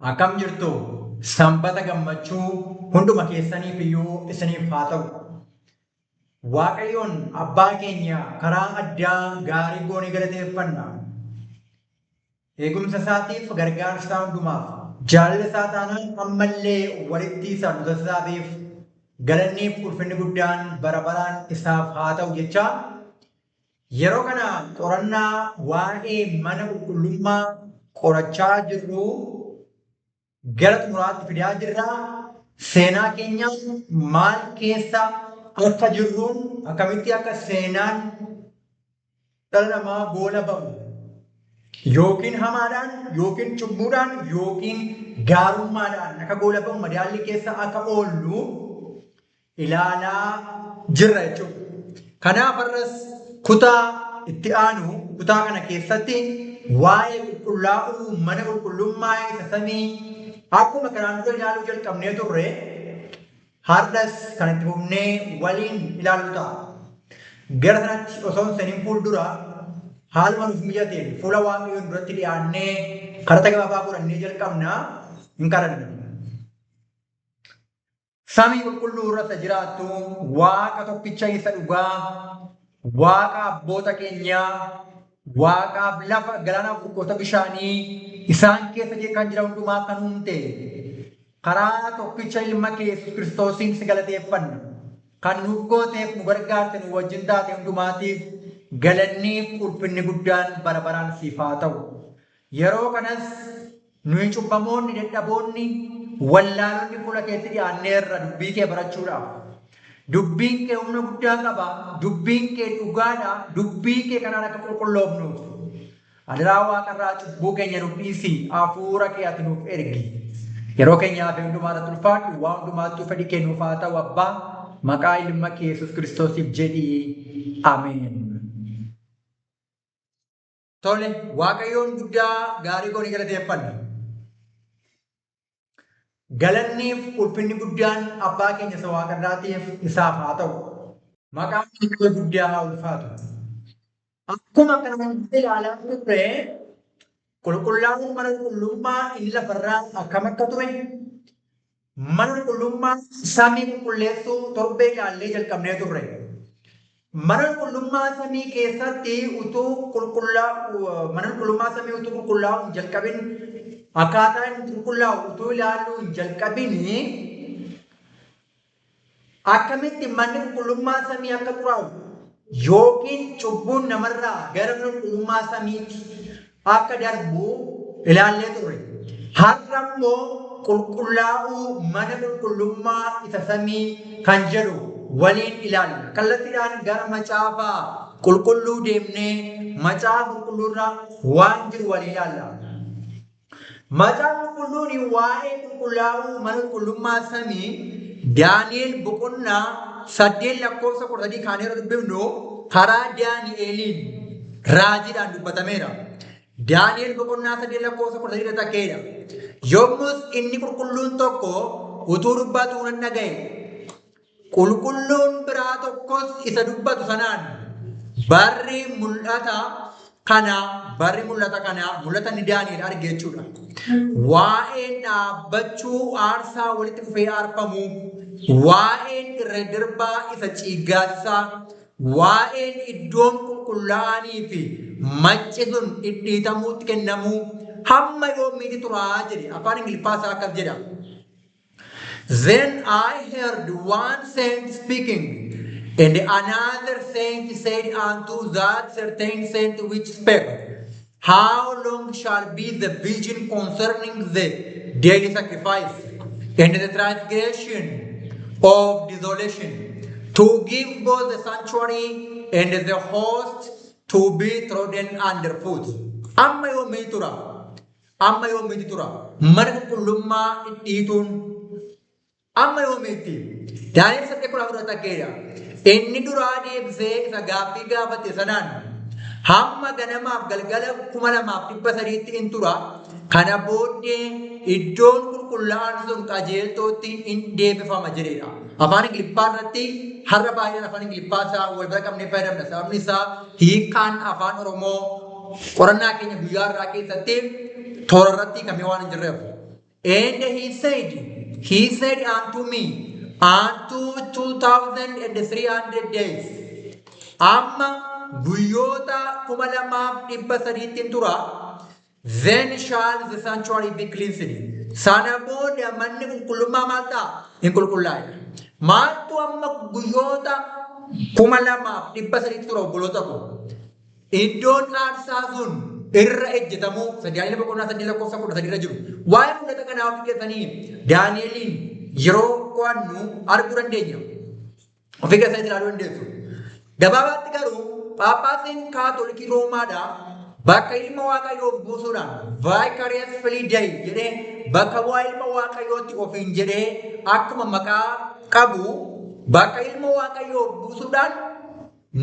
Akkam jirtu? Sanbata gammachuu hunduma keessaniif iyyuu isiniif haa ta'u. Waaqayyoon abbaa keenya karaa addaa gaarii goonee galateeffanna. Eegumsa isaatiif, gargaarsa isaa hundumaaf, jaalala isaa taanaan ammallee walitti isa nu sassaabeef galanniif ulfinni guddaan bara baraan isaaf haa ta'u jechaa, yeroo kana qorannaa waa'ee mana qulqullummaa qorachaa jirru gara xumuraatti fidaa jirra. Seenaa keenya maal keessa akka jirruun, akkamitti akka seenaan dhala namaa goolabamu, yookiin hamaadhaan yookiin cubbuudhaan yookiin gaarummaadhaan akka goolabamu, madaalli keessa akka oollu ilaalaa jirra jechuudha. Kanaaf har'as kutaa itti aanu, kutaa kana keessatti waa'ee qulqullaa'uu mana qulqullummaa isa samii akkuma kanaan dura ilaaluu jalqabnee turre, har'as kan itti fufnee waliin ilaallu ta'a. Gara sanatti osoo hin seeniin fuuldura, haaluma nuuf mijateen fuula Waaqayyoon duratti dhiyaannee kadhata gabaabaa godhannee jalqabna, hin kadhanna. Samii qulqulluu irra isa jiraattu, Waaqa tokkicha isa dhugaa, Waaqa abboota keenyaa, waaqaaf lafa, galaanaaf burqoota bishaanii isaan keessa kan jiran hundumaa kan uumte, karaa tokkicha ilma kee Yesuus Kiristoosiin si galateeffanna. Kan nuuf gooteef, nu gargaarte, nu wajjin taate hundumaatiif galanniif ulfinni guddaan bara baraan siif haa ta'u. Yeroo kanas nuyi cubbamoonni, dadhaboonni, wallaalonni fuula keetti dhi'aanneerra dubbii kee barachuudhaaf. Dubbiin kee humna guddaa qaba. Dubbiin kee dhugaadha. Dubbii kee kanaan akka qulqulloofnuuf. Adaraa waaqarraa cubbuu keenya nuuf dhiisi. Hafuura kee ati nuuf ergi. Yeroo keenyaa fi hundumaa irratti ulfaadhu. Waa hundumaattuu fedhi kee nuuf haa ta'u, Abbaa. Maqaa ilma kee Yesuus Kiristoosiif jedhii. Ameen. Tole, Waaqayyoon guddaa gaarii goonee galateeffanna. Galanniif ulfinni guddaan abbaa keenya isa waaqarraatiif isaaf haa ta'u. Maqaan Waaqayyoo guddaa haa ulfaatu. Akkuma kanaan ilaalaa turre, qulqullaa'uun mana qulqullummaa inni lafarraa akkam akka ture, mana qulqullummaa samii qulqulleessuu torbee ilaallee jalqabnee turre. Mana qulqullummaa samii keessatti utuu qulqullaa'u, mana qulqullummaa samii utuu qulqullaa'u hin jalqabin, akkaataa inni qulqullaa'u utuu ilaaluu hin jalqabin, akkamitti manni qulqullummaa samii akka xuraa'u yookiin cubbuun namarraa gara mana qulqullummaa samiitti akka darbu ilaallee turre. Har'a immoo qulqullaa'uu mana qulqullummaa isa samii kan jedhu waliin ilaalla. Kallattiidhaan gara macaafa qulqulluu deemnee macaafa qulqulluurra waan jiru waliin ilaalla. Macaafni qulqulluun waa'ee qulqullaa'uu mana qulqullummaa samii Daani'el boqonnaa 8 lakkoofsa 13 kaanee yeroo dubbifnu, karaa Daani'eliin raajiidhaan dubbatameera. Daani'el boqonnaa 8 lakkoofsa 13 irratti akkeedha. "Yommus inni qulqulluun tokko utuu dubbatuu nan dhaga'e. Qulqulluun biraa tokkos isa dubbatu sanaan, barri mul'ata kana, barri mul'ata kana, mul'ata inni Daani'el arge jechuudha. Waa'een dhaabbachuu aarsaa walitti fufee aarfamuu, waa'een irra darbaa isa ciiggaasisaa, waa'een iddoon qulqullaa'anii fi macci sun dhidhiitamuutti kennamuu hamma yoomiitti turaa?" jedhe. Afaan Ingiliffaa isaa akkas jedha. "Then I heard one saint speaking, and another saint said unto that certain saint which spake, 'How long shall be the vision concerning the daily sacrifice and the transgression of desolation, to give both the sanctuary and the host to be trodden underfoot?" Amma yoomii tura? Amma yoomiitti tura? Mana qulqullummaa dhidhiituun amma yoomiitti? Daani'el 8:14 takkeedha. Inni duraa deebisee isa gaaffii gaafate sanaan, "Hamma ganamaaf galgala 2300tti in tura. Kana booddee iddoon qulqullaa'aan sun qajeeltootti in deebifama" jedheedha. Afaan Ingiliffaa irratti har'a baay'een afaan Ingiliffaa isaa wal bira qabnee fayyadamna. Sababni isaa hiikkaan afaan Oromoo qorannaa keenya guyyaa irraa keessatti toora irratti hiikamee waan hin jirreef. And he said unto me, unto 2300 days. Amma guyyoota 2300tti tura. Then shall the sanctuary be cleansed. Sana booda manni qulqullummaa maal ta'a? Hin qulqullaa'e. Maaltu amma guyyoota 2300tti tura, obboloota koo? Iddoon aarsaa sun irra ejjetamuu Daani'el boqonnaa 3 lakkoofsa 13 irra jiru. Waa'ee mul'ata kanaa ofii keessanii Daani'eliin yeroo qo'annu arguu dandeenya. Ofii keessanii ilaaluu dandeessu. Gabaabaatti garuu Phaaphaasiin Kaatolikii Roomaadhaa bakka ilma Waaqayyoof buusuudhaan Vicarius Filii Dei jedhee, bakka bu'aa ilma Waaqayyootti ofiin jedhee, akkuma maqaa qabu bakka ilma Waaqayyoof buusuudhaan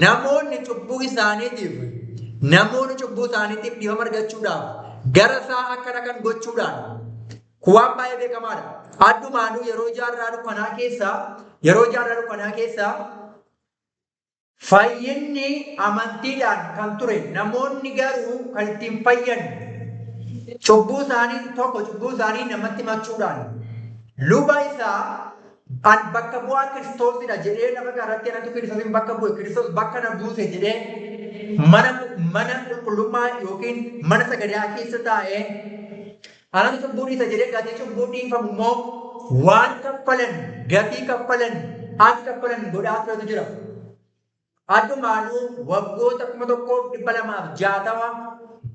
namoonni cubbuu isaaniitiif dhiifama argachuudhaaf gara isaa akka dhaqan gochuudhaan kun waan baay'ee beekamaadha. Addumaanuu yeroo jaarraa dukkanaa keessa fayyinni amantiidhaan kan ture, namoonni garuu kan ittiin fayyan cubbuu isaanii tokko cubbuu isaanii namatti himachuudhaan, luba isaa an bakka bu'aa Kiristoosidha jedhee lafa kanarratti anatu Kiristoosin bakka bu'e, Kiristoos bakka na buuse jedhee mana qulqullummaa yookiin mana sagadaa keessa taa'ee anatu cubbuu dhiisa jedhee, gatii cubbuu dhiifamu immoo waan kaffalan, gatii kaffalan akka kaffalan godhaa turetu jira. Addumaanuu waggoota 1260,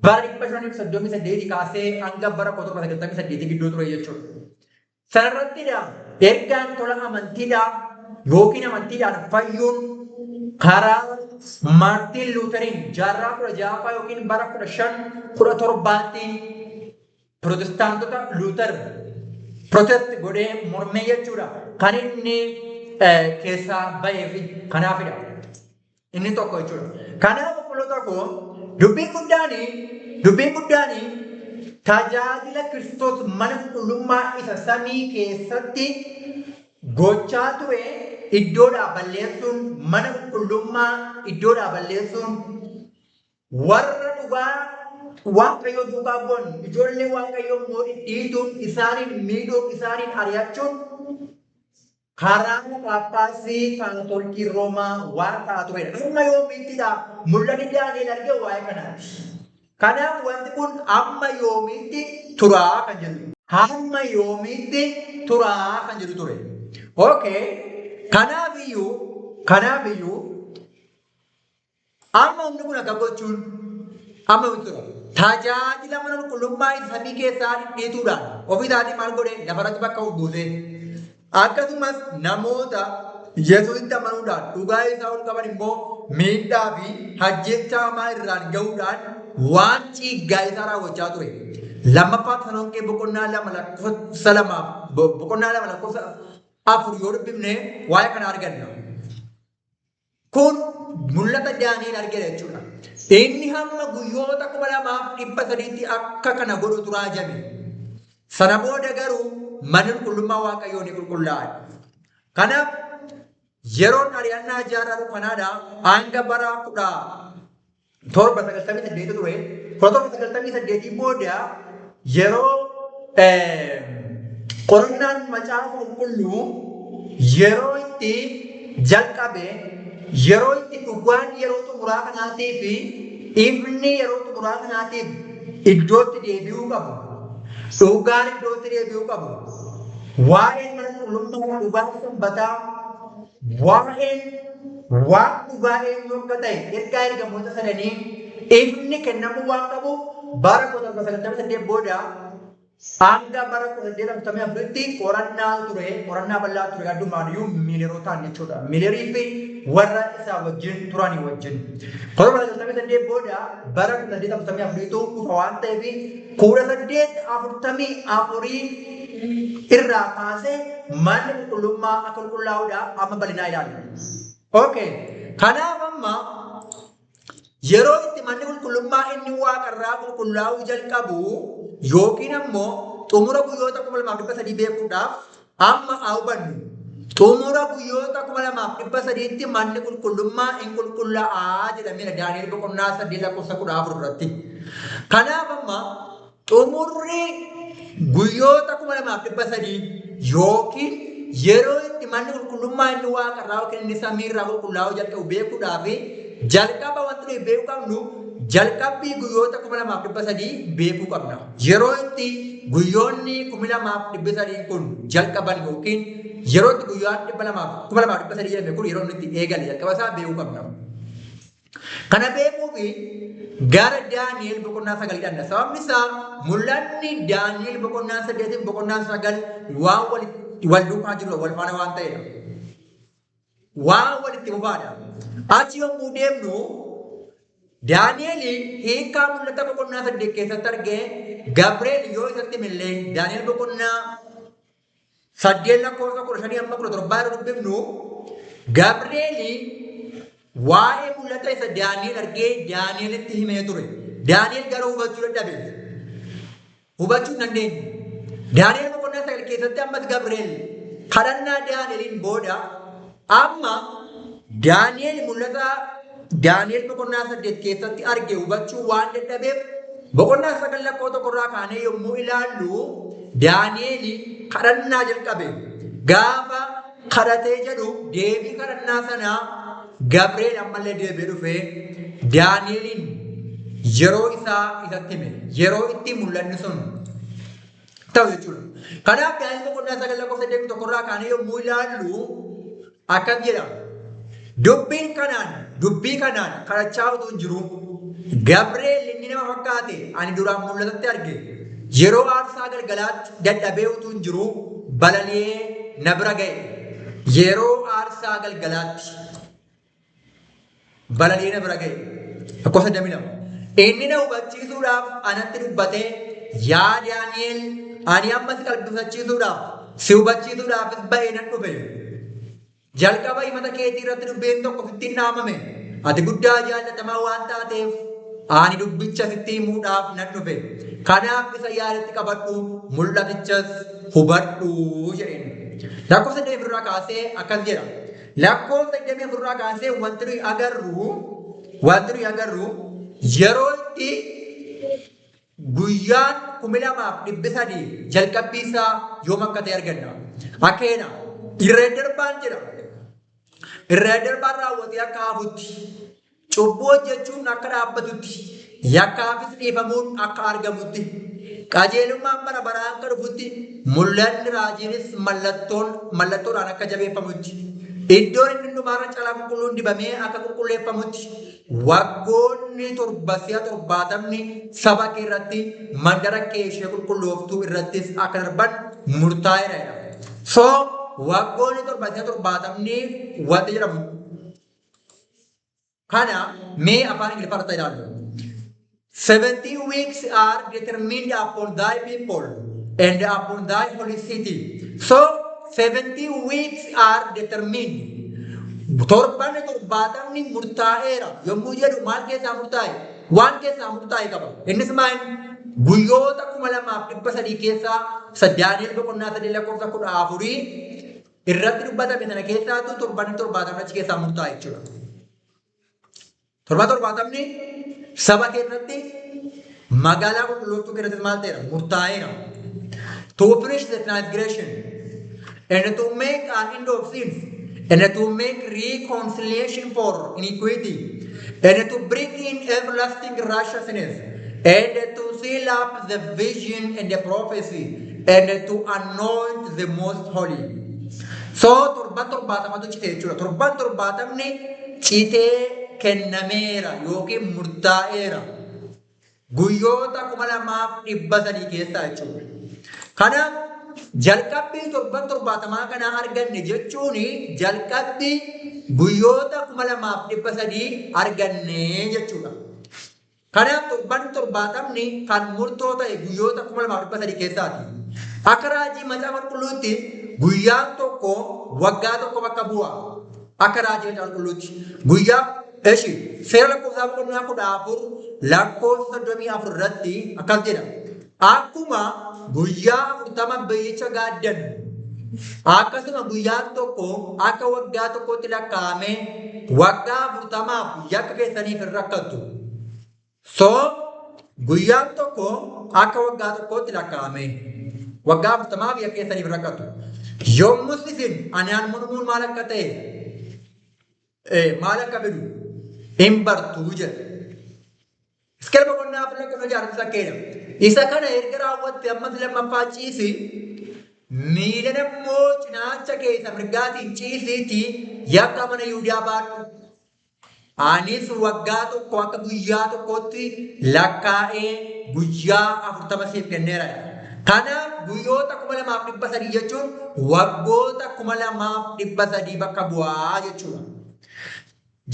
bara 538 kaasee hanga bara 1798 gidduu ture jechuudha. Sanarrattidha ergaan tola amantiidhaa yookiin amantiidhaan fayyuun karaa Maartiin Luuteriin jaarraa 16ffaa yookiin bara 1517tti Protestaantota Luuter protest godhee mormee jechuudha. Kan inni keessaa bahee fi kanaafidha. Inni tokko jechuudha. Kanaaf obboloota koo, dubbiin guddaani tajaajila Kiristoos mana qulqullummaa isa samii keessatti gochaa ture iddoodhaa balleessuun, mana qulqullummaa iddoodhaa balleessuun, warra dhugaa Waaqayyoo duukaa bu'an, ijoollee Waaqayyoo immoo dhidhiituun, isaaniin miidhuun, isaaniin ari'achuun karaa Phaaphaasii Kaatolikii Roomaa waan ta'aa turedha. Amma yoomiittidha? Mul'anni Daani'el arge waa'ee kanaati. Kanaaf wanti kun amma yoomiitti turaa kan jedhu. Hamma yoomiitti turaa kan jedhu ture. Okay. Kanaaf iyyuu amma humni kun akka gochuun amma tura. Tajaajila mana qulqullummaa isa samii keessaa dhidhiituudhaan ofii isaatii maal godhe? Lafarratti bakka of buuse. Akkasumas namoota Yesuusitti amanuudhaan dhugaa isaa ol qaban immoo miidhaa fi hajjechaa hamaa irraan gahuudhaan waan ciiggaa isaa raawwachaa ture. Lammaffaa Tasalonqee boqonnaa 2 lakkoofsa 2, boqonnaa 2 lakkoofsa 4 yoo dubbifne waa'ee kana arganna. Kun mul'ata Daani'el argedha jechuudha. Inni hamma guyyoota 2300tti akka kana godhu turaa jame. Sana booda garuu manni qulqullummaa Waaqayyoo ni qulqullaa'a. Kanaaf yeroon ari'annaa jaarraa kanaadha hanga bara 1798 ture. 1798 booda yeroo qorannaan macaafa qulqulluu yeroo itti jalqabe, yeroo itti dhugaan yeroo xumuraa kanaatii fi ifni yeroo xumuraa kanaatiif iddootti deebi'uu qabu. Dhugaan iddootti deebi'uu qabu. Waa'een mana qulqullummaa, dhugaan sanbataa, waa'een waan dhugaa eenyu akka ta'e ergaa ergamoota sadanii ifni kennamuu waan qabuuf, bara 1798 booda hanga bara 1844tti qorannaa ture, qorannaa bal'aa ture, addumaan iyyuu Miilerotaan jechuudha. Miilerii fi warra isaa wajjin turanii wajjin. 1798 booda bara 1844tu dhufa waan ta'eef, 1844 irraa kaasee manni qulqullummaa akka qulqullaa'uudha amma bal'inaa ilaalla. Okay. Kanaaf amma yeroo itti manni qulqullummaa inni waaqarraa qulqullaa'uu jalqabu yookiin ammoo xumura guyyoota 2300 beekuudhaaf amma haa hubannu. Xumura guyyoota 2300tti manni qulqullummaa in qulqullaa'aa jedhameera Daani'el boqonnaa 8 lakkoofsa 14 irratti. Kanaaf amma xumurri guyyoota kuma 2,300 yookiin yeroo itti manni qulqullummaa inni waaqarraa yookiin inni samiirraa qulqullaa'uu jalqabu beekuudhaaf, jalqaba wanti nuyi beekuu qabnu jalqabbii guyyoota 2,300 beekuu qabna. Yeroo itti guyyoonni 2,300 kun jalqaban yookiin yeroo itti guyyaan 2,300 jedhame kun yeroo inni itti eegale jalqaba isaa beekuu qabna. Kana beekuufi gara Daani'el boqonnaa 9 dhanna. Sababni isaa mul'anni Daani'el boqonnaa 8 boqonnaa 9 waan wal duukaa jiru, wal faana waan ta'edha. Waan walitti fufaadha. Achi yommuu deemnu, Daani'el hiikkaa mul'ata boqonnaa 8 keessatti argee Gabri'eel yoo isatti himillee, Daani'el boqonnaa 8 lakkoofsa 15 hamma 17 yeroo dubbifnu, Gabri'eel waa'ee mul'ata isa Daani'el argee Daani'elitti himee ture. Daani'el garuu hubachuu dadhabe. Hubachuu hin dandeenye. Daani'el boqonnaa 9 keessatti ammas Gabri'eel kadhannaa Daani'eliin booda amma Daani'el mul'ata Daani'el boqonnaa 8 keessatti arge hubachuu waan dadhabeef, boqonnaa 9 lakkoofsa 1rraa kaanee yommuu ilaallu, Daani'el kadhannaa jalqabe. Gaafa kadhatee jedhu, deebii kadhannaa sanaa Gabri'eel ammallee deebi'ee dhufee Daani'eliin yeroo isaa isatti hime. Yeroo itti mul'anni sun ta'u jechuudha. Kanaaf Daani'el boqonnaa 9 lakkoofsa 21rraa kaanee yommuu ilaallu akkas jedha. Dubbii kanaan kadhachaa utuu hin jiru, Gabri'eel inni nama fakkaate ani duraan mul'atatti arge yeroo aarsaa galgalaatti dadhabee utuu hin jiru balali'ee na bira ga'e. Yeroo aarsaa galgalaatti balali'ee na bira ga'e. Lakkoofsa 22. Inni na hubachiisuudhaaf anatti dubbatee, "Yaa Daani'el, ani amma si qalbifachiisuudhaaf, si hubachiisuudhaafis ba'ee nan dhufe. Jalqaba himata keetii irratti dubbiin tokko sitti hin dhaamame. Ati guddaa jaallatamaa waan taateef ani dubbicha sitti himuudhaaf nan dhufe. Kanaaf isa yaadatti qabadhu, mul'atichas hubadhu" jedheen. Lakkoofsa 24 irraa kaasee akkas jedha. Lakkoofsa 24 irraa kaasee wanti nuyi agarru yeroo itti guyyaan 2,300 jalqabbii isaa yoom akka ta'e arganna. Akka jedha, irra darbaan jedha. Irra darbaan raawwatee akka hafutti, cubbuu hojjechuun akka dhaabbatutti, yakkaafis dhiifamuun akka argamutti, qajeelummaan bara baraa akka dhufutti, mul'anni raajiinis mallattoodhaan akka jabeeffamutti, iddoon inni hundumaarra caalaa qulqulluun dibamee akka qulqulleeffamutti, waggoonni 7 si'a 70n saba kee irratti, mandara kee ishee qulqullooftuu irrattis akka darban murtaa'eera jedha. So waggoonni 7 si'a 70n wanti jedhamu kana mee afaan Ingiliffaa irratti ilaallu. 70 weeks are determined upon thy people and upon thy holy city. So 70 weeks are determined. Torban 70n murtaa'eera yommuu jedhu, maal keessaa murtaa'e? Waan keessaa murtaa'e qaba. Innis maal? Guyyoota 2,300 keessaa Daani'el boqonnaa 3 lakkoofsa 14 irratti dubbatame sana keessaatu torban 70n achi keessaa murtaa'e jechuudha. Torba 70n saba kee irratti, magaalaa qulqullooftuu keessatti maal ta'eera? Murtaa'eera. To finish the transgression and to make an end of sins and to make reconciliation for iniquity and to bring in everlasting righteousness and to seal up the vision and the prophecy and to anoint the most holy. So torban 70tu cite jechuudha. Torban 70n citee kennameera yookiin murtaa'eera. Guyyoota 2,300 keessaa jechuudha. Kanaaf jalqabbii torban 70 kana arganne jechuun jalqabbii guyyoota 2,300 arganne jechuudha. Kanaaf torban 70n kan murtoo ta'e guyyoota 2,300 keessaati. Akka raajii Macaafa Qulqulluutti guyyaan tokko waggaa tokko bakka bu'a. Akka raajii Macaafa Qulqulluutti. Guyyaa eshi seera lakkoofsaa boqonnaa 14 lakkoofsa 34 irratti akkas jedha. Akkuma guyyaa 40 biyyicha gaaddan, akkasuma guyyaan tokko akka waggaa tokkotti lakkaa'ame waggaa 40f yakka keessaniif hin rakkattu. So guyyaan tokko akka waggaa tokkootti lakkaa'ame. Waggaa 40f yakka keessaniif rakkattu. Yommus isin anaan mormuun maal akka ta'e, maal akka fidu hin bartu jedha. Hisqi'el boqonnaa 4 lakkoofsa 6 sakkeedha. Isa kana erga raawwatte ammas lammaffaa ciisi, miila immoo cinaacha kee isa mirgaatiin ciisiitii yakka mana Yihudaa baadhu. Anis waggaa tokko akka guyyaa tokkootti lakkaa'ee guyyaa 40 siif kenneera. Kanaaf guyyoota 2300 jechuun waggoota 2300 bakka bu'aa jechuudha.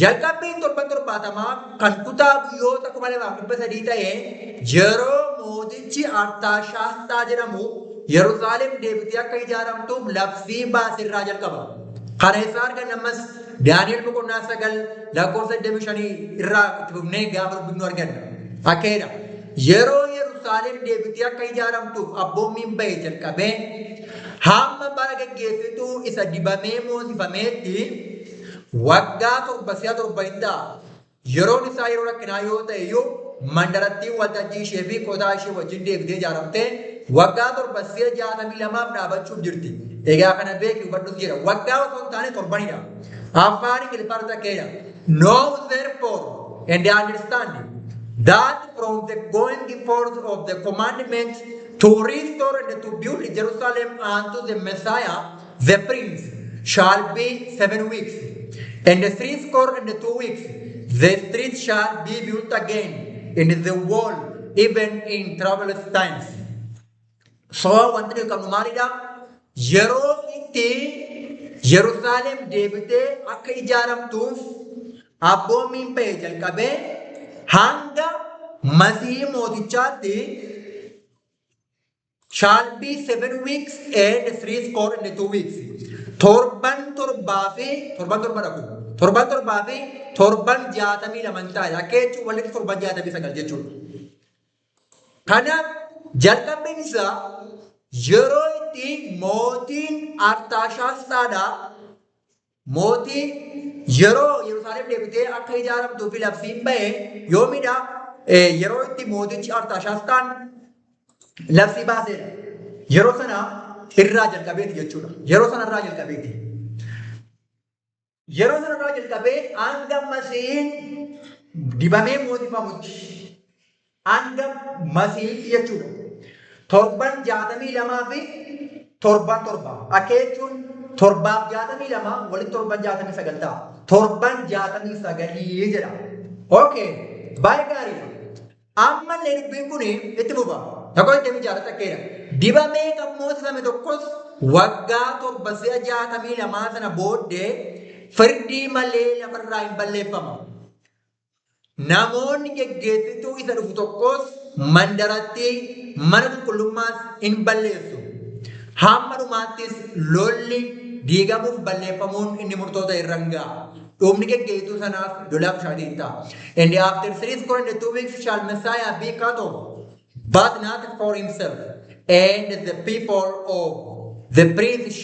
Jalqabbiin torban 70 kan kutaa guyyoota 2300 ta'e yeroo mootichi Artaashaastaa jedhamu Yerusaalem deebitee akka ijaaramtuuf labsii baase irraa jalqaba. Kana isaa arganna ammas Daani'el boqonnaa 9 lakkoofsa 25 irraa itti fufnee gaafa dubbifnu arganna. Akkeedha. Yeroo Yerusaalem deebitee akka ijaaramtuuf abboommiin ba'e jalqabee hamma bara geggeessituu isa dibamee moosifameetti waggaa 7 si'a 7 hin ta'a. Yeroon isaa yeroo rakkinaa yoo ta'e iyyuu mandarattiin waltajjii ishee fi qotaa ishee wajjin deebitee ijaaramtee waggaa 7 si'a 62f dhaabachuuf jirti. Egaa kana beeki hubadhus jedha. Waggaa osoo hin taane torbanidha. Afaan Ingiliffaa irratti akkeedha. Know therefore and understand that from the going forth of the commandment to restore and to build Jerusalem unto the Messiah, the prince, shall be 7 weeks, and 62 weeks, the street shall be built again in the wall, even in troublous times. So wanti nuyi qabnu maalidha? Yeroo itti Yerusaalem deebitee akka ijaaramtuuf abboommiin ba'e jalqabee hanga Masihii mootichaatti shall be 7 weeks and 62 weeks. Torban torbaa fi torban torba dhaqu. Torban torbaa fi torban 62 ta'a. Akka jechuun walitti torban 69 jechuudha. Kanaaf jalqabbiin isaa yeroo itti mootiin Artaashaastaadhaa mootii yeroo Yerusaalem deebitee akka ijaaramtuu fi labsiin ba'e yoomidha? Yeroo itti mootichi Artaashaastaan labsii baaseedha. Yeroo sana irraa jalqabeeti jechuudha. Yeroo sana irraa jalqabeeti. Yeroo sana irraa jalqabee hanga Masiihiin dibamee mootifamutti, hanga Masiihitti jechuudha. Torban 62 fi torban 7. Akka jechuun torbaaf 62 walitti torban 69 ta'a. Torban 69 jedha. Okay, baay'ee gaariidha. Ammallee dubbiin kun itti fufa. Tokko 26 takkeedha. Dibamee kan moosifame tokkos waggaa 7 si'a 62 sana booddee firdii malee lafarraa hin balleeffama. Namoonni geggeessituu isa dhufu tokkos mandaratti mana qulqullummaas hin balleessu. Hamma dhumaattis lolli diigamuuf balleeffamuun inni murtoo ta'e irra hin ga'a. Dhumni geggeessituu sanaaf lolaaf bishaaniin ta'a. And after 62 weeks shall Messiah be cut off, but not for himself. And the people of the prince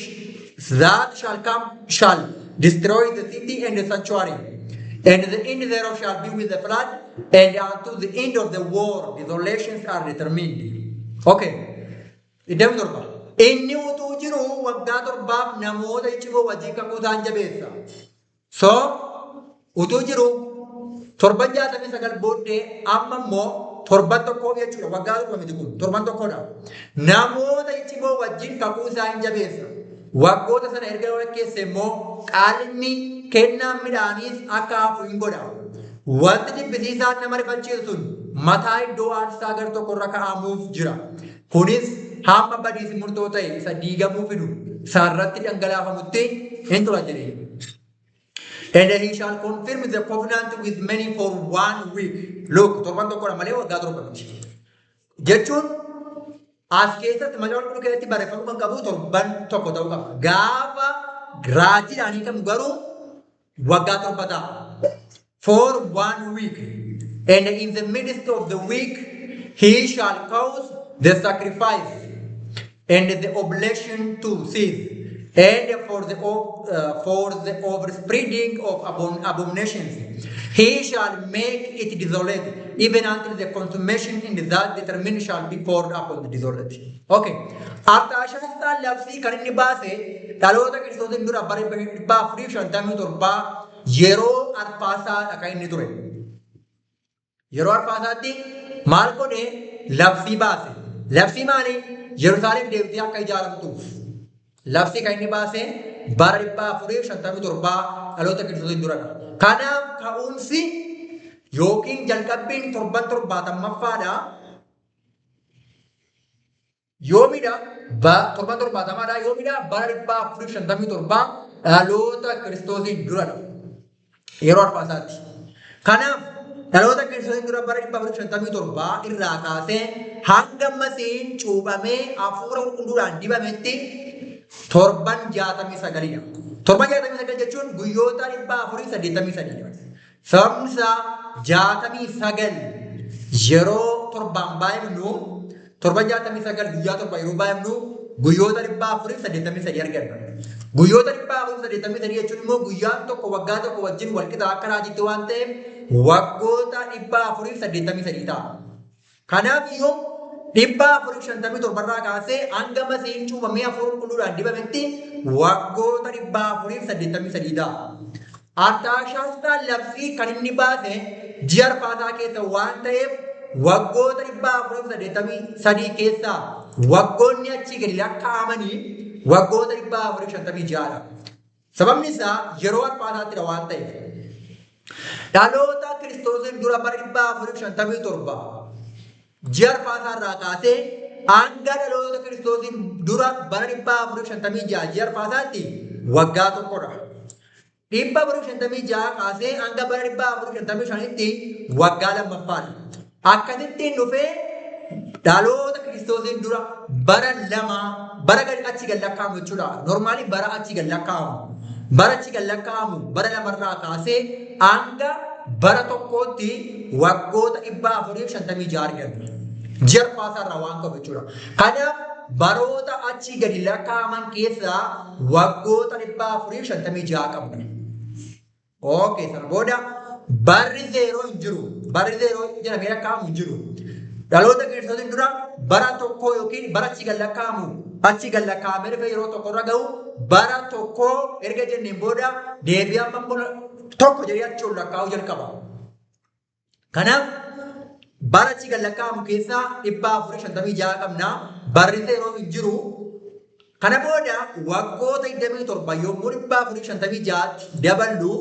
that shall come shall destroy the city and the sanctuary. And the end thereof shall be with the flood, and unto the end of the war desolations are determined. Okay. 27. Inni utuu jiru waggaa 7f namoota ciccimoo wajjin kakuu isaan jabeessa. So utuu jiru torban 69 booddee amma immoo torban tokkoof jechuudha. Waggaa 7 miti kun, torban tokkodha. Namoota ciccimoo wajjin kakuu isaan jabeessa. Waggoota sana erga walakkeesse immoo qalmi kennaan midhaaniis akka hafu hin godha. Wanti jibbisiisaan nama rifachiisu sun mataa iddoo aarsaa gar tokko irra kaa'amuuf jira. Kunis hamma badiisi murtoo ta'e isa diigamuu fidu isaarratti dhangalaafamutti hin tura jedhee. And he shall confirm the covenant with many for one week. Look, torban tokkodha malee waggaa 7 miti. Jechuun as keessatti Macaafa Qulqulluu keessatti barreeffamuu kan qabu torban tokko ta'uu qaba. Gaafa raajiidhaan hiikamu garuu waggaa 7 ta'a. For one week. And in the midst of the week he shall cause the sacrifice and the oblation to cease, and for the overspreading of abominations. He shall make it desolate, even until the consummation in that determined shall be poured upon the desolate. Okay. Artaashastaan labsii kan inni baase dhaloota Kiristoosiin dura bara 457 yeroo Arfaasaadha kan inni ture. Yeroo Arfaasaatti maal godhe? Labsii baase. Labsii maali? Yerusaalem deebitee akka ijaaramtuuf. Labsii kan inni baase bara 457 dhaloota Kiristoosiin duradha. Kanaaf ka'umsi yookiin jalqabbiin torban torbaatamaffaadha. Yoomidha? Torban torbaatamaadha. Yoomidha? Bara 457 dhaloota Kiristoosiin duradha. Yeroo Arfaasaatti. Kanaaf dhaloota Kiristoosiin dura bara 457 irraa kaasee hanga Masiihiin cuuphamee hafuura qulqulluudhaan dibametti torban 69dha. Torban 69 jechuun guyyoota 483dha. Sababni isaa 69 yeroo torbaan baay'ifnu, torban 69 guyyaa 7 yeroo baay'ifnu, guyyoota 483 arganna. Guyyoota 483 jechuun immoo guyyaan tokko waggaa tokko wajjin walqixa akka raajitti waan ta'eef waggoota 483 ta'a. Kanaaf iyyuu 457 irraa kaasee hanga Masiihiin cuuphamee hafuura qulqulluudhaan dibametti waggoota 483 ta'a. Artaashaastaan labsii kan inni baase ji'a Arfaasaa keessa waan ta'eef waggoota 483 keessaa waggoonni achii gadi lakkaa'amanii waggoota 456dha. Sababni isaa yeroo Arfaasaattidha waan ta'eef. Dhaloota Kiristoosiin dura bara 457 ji'a Arfaasaa irraa kaasee hanga dhaloota Kiristoosiin dura bara 456 ji'a Arfaasaatti waggaa tokkodha. 456 kaasee hanga bara 455tti waggaa lammaffaadha. Akkasittiin dhufee dhaloota Kiristoosiin dura bara lama bara gadi achi gad lakkaa'amu jechuudha. Normally bara achi gad lakkaa'amu. Bara achi gad lakkaa'amu bara lamarraa kaasee hanga bara tokkootti waggoota 456 arganna. Ji'a Arfaasaa irraa waan qabu jechuudha. Kanaaf baroota achii gadi lakkaa'aman keessaa waggoota 456 qabna. Okay, sana booda barri zeeroo hin jiru. Barri zeeroo jedhamee lakkaa'amu hin jiru. Dhaloota Kiristoosiin dura bara tokko yookiin bara achii gad lakkaa'amu achii gad lakkaa'amee dhufe yeroo tokko irra gahu bara tokko erga jenneen booda deebi'ee amma immoo tokko jedhee achi ol lakkaa'uu jalqaba. Kanaaf bara achii gad lakkaa'amu keessaa 456 qabna. Barri zeeroo hin jiru. Kana booda waggoota 27 yommuu 456tti daballu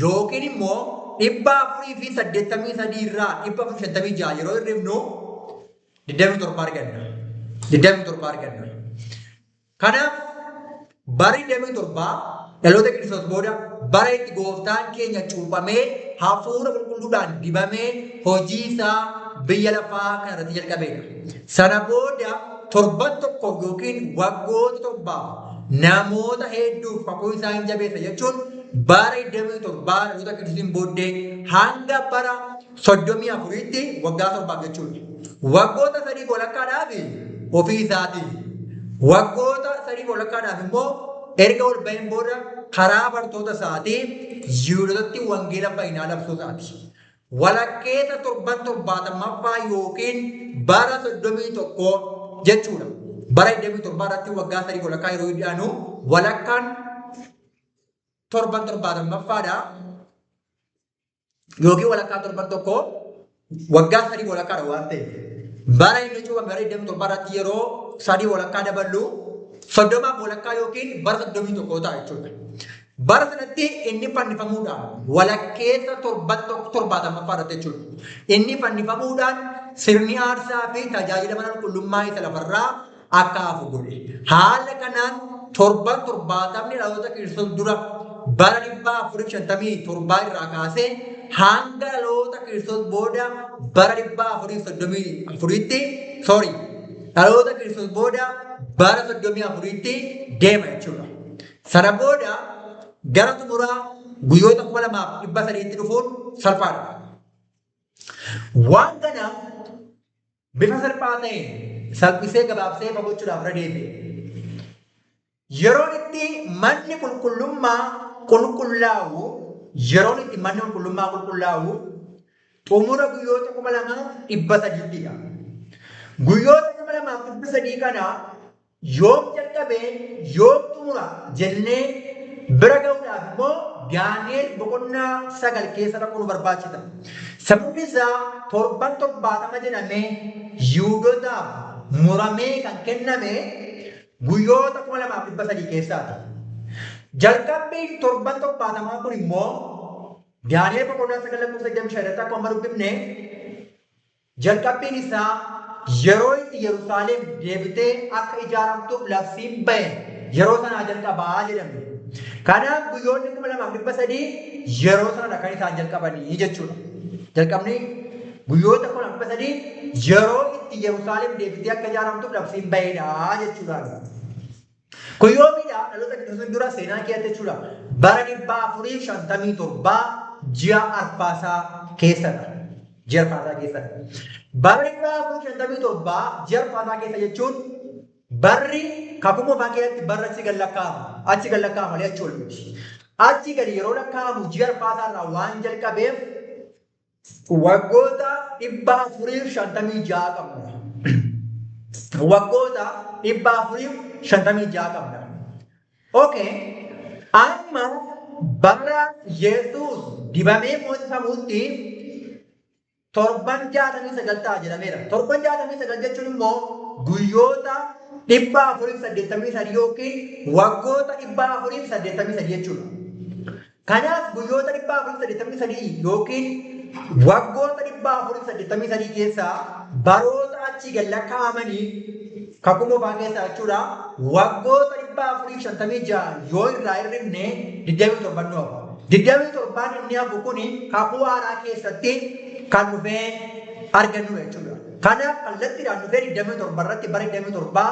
yookiin immoo 483 irraa 456 yeroo hir'ifnu 27 arganna. 27 arganna. Kanaaf barri 27 dhaloota Kiristoos booda bara itti gooftaan keenya cuuphamee hafuura qulqulluudhaan dibamee hojii isaa biyya lafaa kana irratti jalqabeedha. Sana booda torban tokkoof yookiin waggoota 7f namoota hedduuf kakuu isaa hin jabeessa jechuun bara 27 dhaloota Kiristoosiin booddee hanga bara 34tti waggaa 7f jechuudha. Waggoota sadii walakkaadhaaf ofii isaatii. Waggoota sadii walakkaadhaaf immoo erga ol ba'een booda karaa bartoota isaatii Yihudootatti wangeela fayyinaa labsuu isaati. Walakkeessa torban torbaatamaffaa yookiin bara 31 jechuudha. Bara 27 irratti waggaa sadii walakkaa yeroo dhiyaanu walakkaan torban torbaatamaffaadha. Yookiin walakkaa torban tokko waggaa sadii walakkaadha waan ta'eef. Bara inni cuuphame bara 27 irratti yeroo sadii walakkaa daballu 30f walakkaa yookiin bara 31 ta'a jechuudha. Bara sanatti inni fannifamuudhaan walakkeessa torban tokko torbaatamaffaa irratti jechuudha. Inni fannifamuudhaan sirni aarsaa fi tajaajila mana qulqullummaa isa lafarraa akka hafu godhe. Haala kanaan torban 70ni dhaloota Kiristoos dura bara 457 irraa kaasee hanga dhaloota Kiristoos booda bara 434tti, sorry, dhaloota Kiristoos booda bara 34tti deema jechuudha. Sana booda gara xumuraa guyyoota 2300tti dhufuun salphaadha. Waan kana bifa salphaa ta'een salphisee gabaabsee ifa gochuudhaaf irra deebi'e. Yeroon itti manni qulqullummaa qulqullaa'u yeroon itti manni qulqullummaa qulqullaa'u xumura guyyoota 2300ttidha. Guyyoota 2300 kana yoom jalqabee yoom xumura jennee bira ga'uudhaaf immoo Daani'el boqonnaa 9 keessa dhaquu nu barbaachisa. Sababni isaa torban 70 jedhamee Yihuudootaaf muramee kan kenname guyyoota 2300 keessaati. Jalqabbiin torban 70 kun immoo Daani'el boqonnaa 9 lakkoofsa 25 irratti akkuma amma dubbifne jalqabbiin isaa yeroo itti Yerusaalem deebitee akka ijaaramtuuf labsiin ba'e yeroo sanaa jalqabaa jedhame. Kanaaf guyyoonni 2300 yeroo sanadha kan isaan jalqabanii jechuudha. Jalqabni guyyoota 2300 yeroo itti Yerusaalem deebitee akka ijaaramtuuf labsiin ba'edha jechuudha. Kun yoomidha? Dhaloota Kiristoosiin dura seenaa keessatti jechuudha. Bara 457 ji'a Arfaasaa keessadha. Ji'a Arfaasaa keessadha. Bara 457 ji'a Arfaasaa keessa jechuun barri kakuu moofaa keessatti barri achi gad lakkaa'ama. Achi gad lakkaa'ama malee achi ol miti. Achi gadi yeroo lakkaa'amu ji'a Arfaasaa irraa waan jalqabeef waggoota 456 qabna. Waggoota 456 qabna. Okay. Amma bara Yesuus dibamee moosifamutti torban 69 ta'a jedhameera. Torban 69 jechuun immoo guyyoota 483 yookiin waggoota 483 jechuudha. Kanaaf guyyoota 483 yookiin waggoota 483 keessaa baroota achii gad lakkaa'amanii kakuu moofaa keessaa jechuudha waggoota 456 yoo irraa hir'ifne 27 nu hafa. 27 inni hafu kun kakuu haaraa keessatti kan dhufee argannudha jechuudha. Kanaaf kallattiidhaan dhufee 27 irratti bara 27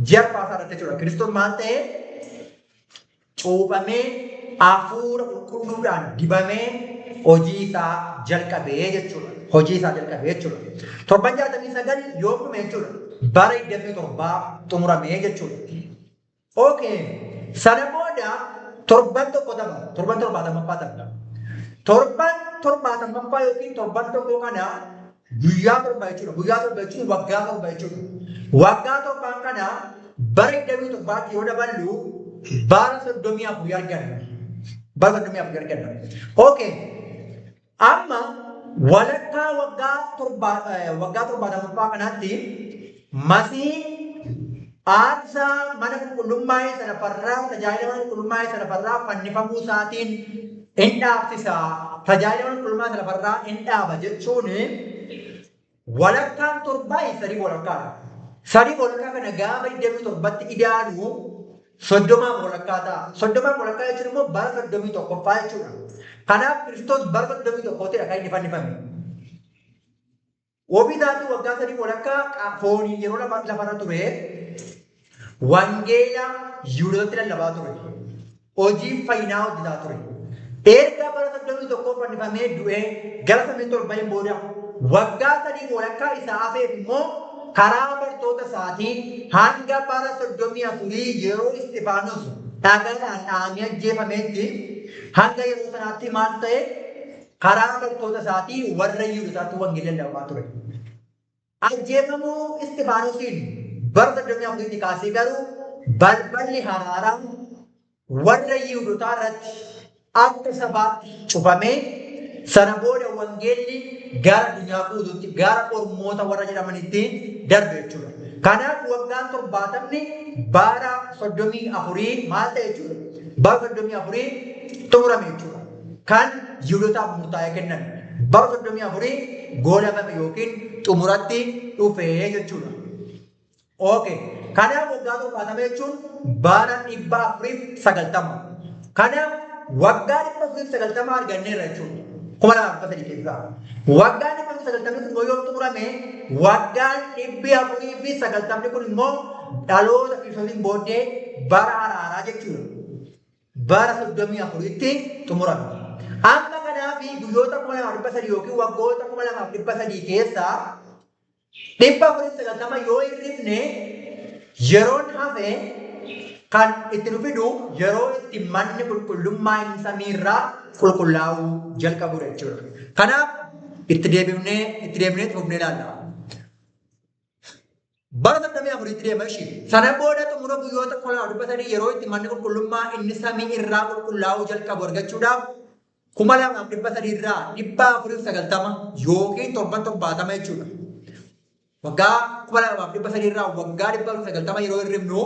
ji'a arfaasaa irratti jechuudha. Kiristoos maal ta'ee? Cuuphamee hafuura qulqulluudhaan dibamee hojii isaa jalqabee jechuudha. Hojii isaa jalqabee jechuudha. Torban 69 yoom dhume jechuudha. Bara 27 xumuramee jechuudha. Okay. Sana booda torban tokko tapha. Torban 70ffaa tapha. Torban 70ffaa yookiin torban tokko kana guyyaa torba jechuudha. Guyyaa torba jechuun waggaa torba jechuudha. Waggaa torbaan kana bara 27tti yoo daballu bara 34 arganna. Bara 34 arganna. Okay. Amma walakkaa waggaa torba waggaa 70ffaa kanaatti Masiihiin aarsaa mana qulqullummaa isa lafarraa tajaajila mana qulqullummaa isa lafarraa fannifamuu isaatiin in dhaabsisa. Tajaajila mana qulqullummaa isa lafarraa in dhaaba jechuun walakkaan torbaa sadii walakkaadha. Sadii walakkaa kana gaafa 27tti ida'anu 30 walakkaa ta'a. 30 walakkaa jechuun immoo bara 31ffaa jechuudha. Kanaaf Kiristoos bara 31ttidha kan inni fannifame. Ofii isaatii waggaa sadii walakkaa fooniin yeroo lafarra ture wangeela Yihudootatti lallabaa ture. Hojii fayyinaa hojjetaa ture. Erga bara 31 fannifamee du'ee gara samiitti ol ba'een booda waggaa sadii walakkaa isaa hafeef immoo karaa bartoota isaatiin hanga bara 34 yeroo Isxifaanos dhagaadhaan dhahamee ajjeefametti hanga yeroo sanaatti maal ta'e? Karaa bartoota isaatii warra Yihudotaatti wangeela lallabaa ture. Ajjeefamuu Isxifaanosiin bara 34tti kaasee garuu balballi haraaraa warra Yihudotaa irratti akka sabaatti cufamee sana booda wangeelli gara addunyaa guutuutti gara ormoota warra jedhamanitti darbe jechuudha. Kanaaf waggaan 70ni bara 34 maal ta'e jechuudha? Bara 34 xumurame jechuudha. Kan Yihudotaaf murtaa'ee kenname bara 34 goolabame yookiin xumuratti dhufe jechuudha. Okay. Kanaaf waggaa 70 jechuun bara 490. Kanaaf waggaa 490 arganneerra jechuudha. 2300 keessaa. Waggaan 490 kun immoo yoom xumurame? Waggaan 490 kun immoo dhaloota Kiristoosiin booddee bara araaraa jechuudha. Bara 34tti xumurame. Amma kanaaf guyyoota 2300 yookiin waggoota 2300 keessaa 490 yoo hir'ifne yeroon hafe Kan itti nu fidu yeroo itti manni qulqullummaa inni samiirraa qulqullaa'uu jalqabudha jechuudha. Kanaaf itti deebifnee itti deebinee itti fufnee ilaalla. Bara 34tti deema ishii. Sana booda xumura guyyoota 2300 yeroo itti manni qulqullummaa inni samii irraa qulqullaa'uu jalqabu argachuudhaaf 2300 irraa 490 yookiin torban 70 jechuudha. Waggaa 2300 irraa waggaa 490 yeroo hirribnu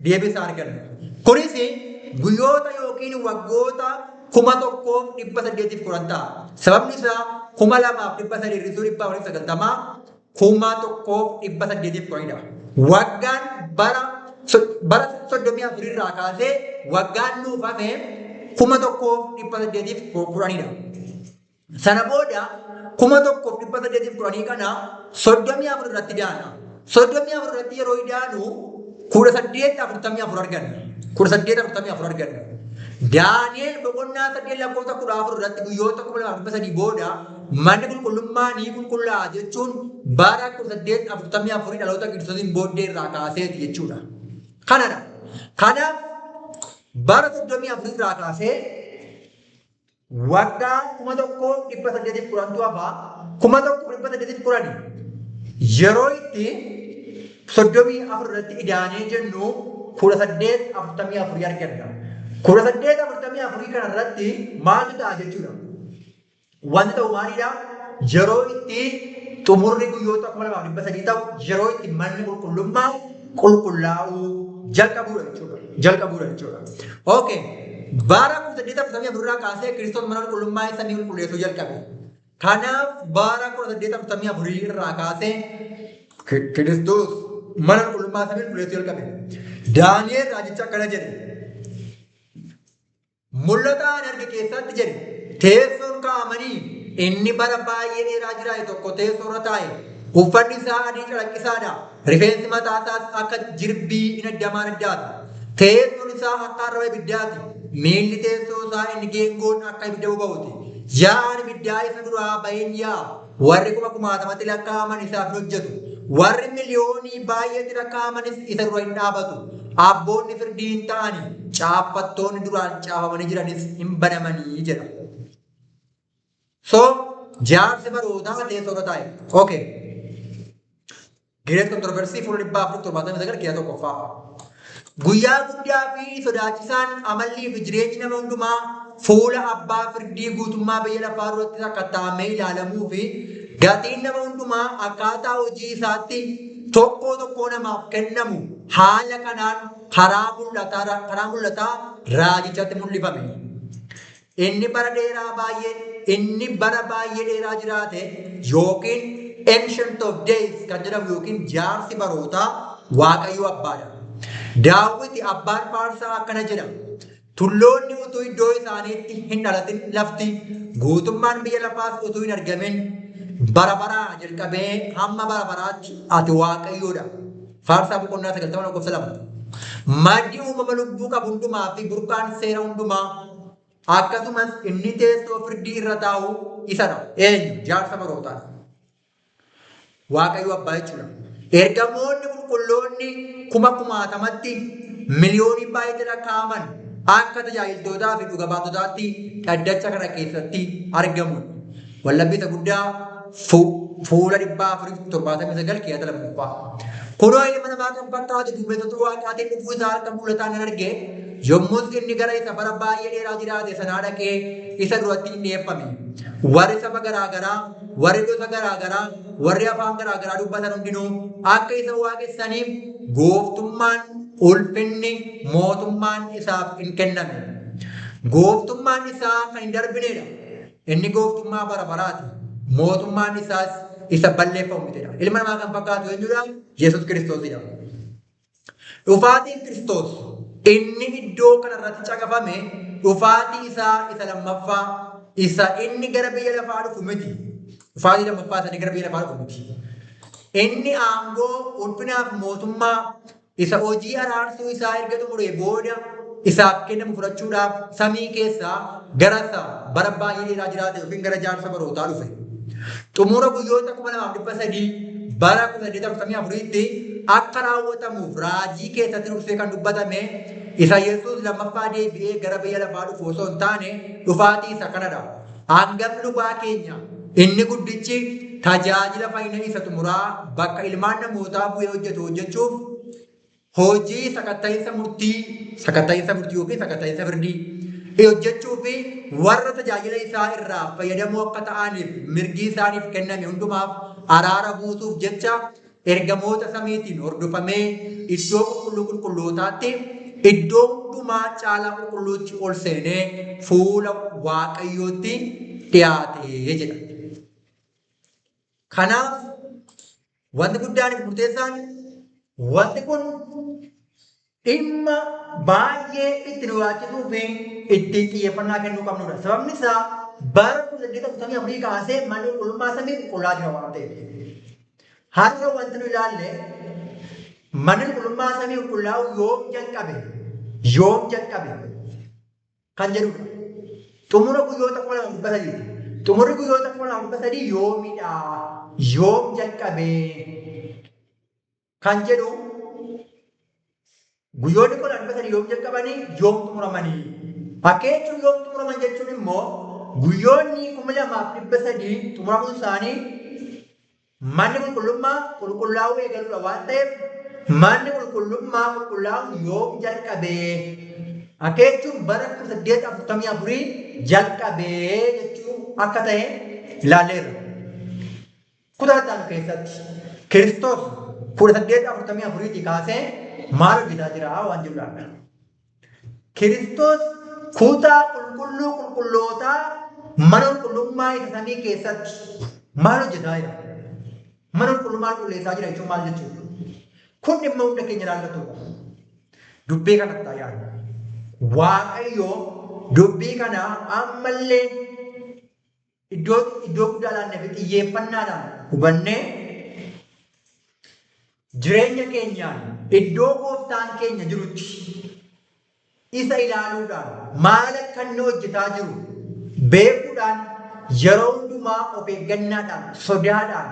deebii isaa arganna. Kunis guyyoota yookiin waggoota 1810 ta'a. Sababni isaa 2300 hir'isuu 490 1810dha. Waggaan bara 34 irraa kaasee waggaan nuuf hafe 1810dha. Sana booda 1810 kana 34 irratti daana. 34 irratti yeroo idaanu 1844 arganna. 1844 arganna. Daani'el boqonnaa 8 lakkoofsa 14 irratti guyyoota 2300 booda manni qulqullummaa ni qulqullaa'a jechuun bara 1844 dhaloota Kiristoosiin booddee irraa kaaseeti jechuudha. Kanadha. Kanaaf bara 34 irraa kaasee waggaa 1810tu hafa. 1810 yeroo itti 34 irratti idaanee jennu 1844 arganna. 1844 kana irratti maaltu ta'a jechuudha? Wanti ta'u maalidha? Yeroo itti xumurri guyyoota 2300 ta'u, yeroo itti manni qulqullummaa qulqullaa'uu jalqabuudha jechuudha. Jalqabuudha jechuudha. Okay. Bara 1844 irraa kaasee Kiristoos mana qulqullummaa isa ni qulqulleessuu jalqabe. Kanaaf bara 1844 irraa kaasee Kiristoos mana qulqullummaa isa ni qulqulleessuu jalqabe. Daani'el raajicha akkana jedhe. Mul'ata ani arge keessatti jedhe, teessoon kaa'amanii inni bara baay'ee dheeraa jiraate tokko teessoo irra taa'e. Uffanni isaa adii calaqqisaadha. Rifeensi mataa isaas akka jirbii in addamaan addaata. Teessoon isaa akka arraba ibiddaati. Miilli teessoo isaa inni geengoon akka ibidda boba'uti. Yaa'aan ibiddaa isa duraa ba'een yaa'a. Warri kuma kumaatamatti lakkaa'aman isaaf hin hojjetu. Warri miliyoonii baay'eetti lakkaa'amanis isa dura hin dhaabatu. Abboonni firdii hin ta'ani, caaffattoonni duraan caafamanii jiranis hin banamanii jedha. So, jaarsi barootaa teessoo irra taa'e. Okay. Great Controversy fuula 479 keessa tokkoffaa. Guyyaa guddaa fi sodaachisaan amallii fi jireenyi nama hundumaa fuula abbaa firdii guutummaa biyya lafaa duratti sakatta'amee ilaalamuu fi gatiin nama hundumaa akkaataa hojii isaatti tokkoo tokkoo namaaf kennamu haala kanaan karaa mul'ataa raajichatti mul'ifame. Inni bara baay'ee dheeraa jiraate yookiin Ancient of Days kan jedhamu yookiin jaarsi barootaa Waaqayyo Abbaadha. Daawwiti abbaan faarsaa akkana jedha. Tulloonni utuu iddoo isaaniitti hin dhalatin, lafti guutummaan biyya lafaas utuu hin argamin, bara baraa jalqabee hamma bara baraatti ati Waaqayyoodha. Faarsaa boqonnaa 90 lakkoofsa 2. Maddi uumama lubbuu qabu hundumaa fi burqaan seera hundumaa, akkasumas inni teessoo firdii irra taa'u isadha. Eenyu? Jaarsa barootaa. Waaqayyo Abbaa jechuudha. Ergamoonni qulqulloonni kuma kumaatamatti, miliyoonii baay'eetti lakkaa'aman akka tajaajiltootaa fi dhuga baatotaatti dhaddacha kana keessatti argamu. Wallabbii isa guddaa fuula 479 keeyyata lammaffaa. Kunoo, ilma namaa kan fakkaatu duumessota waaqaatiin dhufuu isaa harka mul'ataa nan arge. Yommus inni gara isa bara baay'ee dheeraa jiraate sanaa dhaqee isa duratti hin dhi'eeffame. Warri saba garaa garaa, warri gosa garaa garaa, warri afaan garaa garaa dubbatan hundinuu akka isa waaqessaniif gooftummaan, ulfinni, mootummaan isaaf in kenname. Gooftummaan isaa kan hin darbinedha. Inni gooftummaa bara baraati. Mootummaan isaas isa balleeffamu mitidha. Ilma namaa kan fakkaatu eenyudha? Yesus Kiristoosidha. Dhufaatiin Kiristoos inni iddoo kanarratti caqafame dhufaatii isaa isa lammaffaa isa inni gara biyya lafaa dhufu miti. Dhufaatii lammaffaa isa inni gara biyya lafaa dhufu miti. Inni aangoo, ulfinaaf mootummaa isa hojii araarsuu isaa erga xumuree booda isaaf kennamu fudhachuudhaaf samii keessaa gara isa bara baay'ee dheeraa jiraate yookiin gara jaarsa barootaa dhufe. Xumura guyyoota 2300 bara 1844tti akka raawwatamuuf raajii keessatti dursee kan dubbatame isa Yesuus lammaffaa deebi'ee gara biyya lafaa dhufu osoo hin taane dhufaatii isa kanadha. Hangafni lubaa keenya inni guddichi tajaajila fayyina isa xumuraa bakka ilmaan namootaa bu'ee hojjetu hojjechuuf hojii sakatta'insa murtii yookiin sakatta'insa firdii hojjechuu fi warra tajaajila isaa irraa fayyadamoo akka ta'aniif mirgi isaaniif kenname hundumaaf araara buusuuf jecha ergamoota samiitiin hordofamee iddoo qulqulluu qulqullootaatti iddoo hundumaa caalaa qulqulluutti ol seenee fuula Waaqayyootti dhiyaate jedha. Kanaaf wanti guddaan fi murteessaan wanti kun dhimma baay'ee itti nu yaachisuu fi itti xiyyeeffannaa kennuu qabnudha. Sababni isaa bara 1844 kaasee manni qulqullummaa samii qulqullaa jira waan ta'eef. Har'a wanti nu ilaalle manni qulqullummaa samii qulqullaa'u yoom jalqabe? Yoom jalqabe? Kan jedhudha. Xumura guyyoota 2300. Xumurri guyyoota 2300 yoomidha? Yoom jalqabe? Kan jedhu guyyoonni 2300 yoom jalqabanii yoom xumuramanii? Akka jechuun yoom xumuraman jechuun immoo guyyoonni 2300 xumuramuun isaanii manni qulqullummaa qulqullaa'uu eegaluudha waan ta'eef manni qulqullummaa qulqullaa'uun yoom jalqabee? Akka jechuun bara 1844 jalqabee jechuu akka ta'e ilaalleerra. Kutaa itti aanu keessatti Kiristoos 1844 kaasee maal hojjetaa jira waan jedhudha. Kiristoos kutaa qulqulluu qulqullootaa mana qulqullummaa isa samii keessatti maal hojjetaa jira? Mana qulqullummaa qulqulleessaa jira jechuun maal jechuudha? Kun dhimma hunda keenya ilaallatudha. Dubbii kanatti yaadu. Waaqayyo dubbii kana ammallee iddoo guddaa laannee fi xiyyeeffannaadhaan hubannee jireenya keenyaan iddoo gooftaan keenya jirutti isa ilaaluudhaan maal akka inni hojjetaa jiru beekuudhaan yeroo hundumaa of eeggannaadhaan sodaadhaan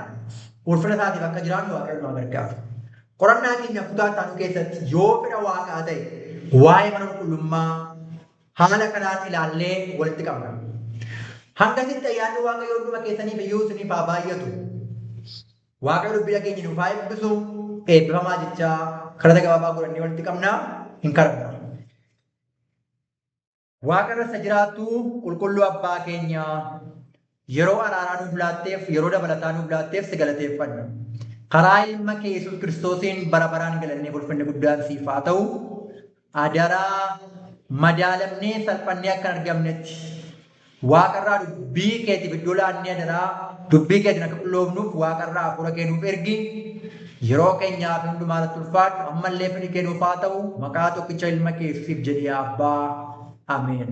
ulfina isaatiif akka jiraannu Waaqayyo nu gargaaru. Qorannaa keenya kutaa itti aanu keessatti yoo fedha Waaqaa ta'e waa'ee mana qulqullummaa haala kanaan ilaallee walitti qabna. Hangasitti ayyaanni Waaqayyoo hunduma keessaniif iyyuu isiniif haa baay'atu. Waaqayyo dubbii dhageenya nuuf haa eebbisu. Eebbifamaa jechaa kadhata gabaabaa godhannee walitti qabna. Hin kadhanna. Waaqa irra isa jiraattu qulqulluu abbaa keenyaa yeroo araaraa nuuf laatteef yeroo dabalataa nuuf laatteef si galateeffanna. Karaa ilma kee Yesuus Kiristoosiin bara baraan galannee ulfinni guddaan siif haa ta'u. Adaraa madaalamnee salphannee akka hin argamnetti Waaqarraa dubbii keetiif iddoo laannee adaraa dubbii keetiin akka qulloofnuuf waaqarraa hafuura kee nuuf ergi. Yeroo keenyaa fi hundumaa irratti ulfaadhu ammallee fedhi kee nuuf haa ta'u maqaa tokkicha ilma kee Yesuusiif jedhii abbaa. Ameen.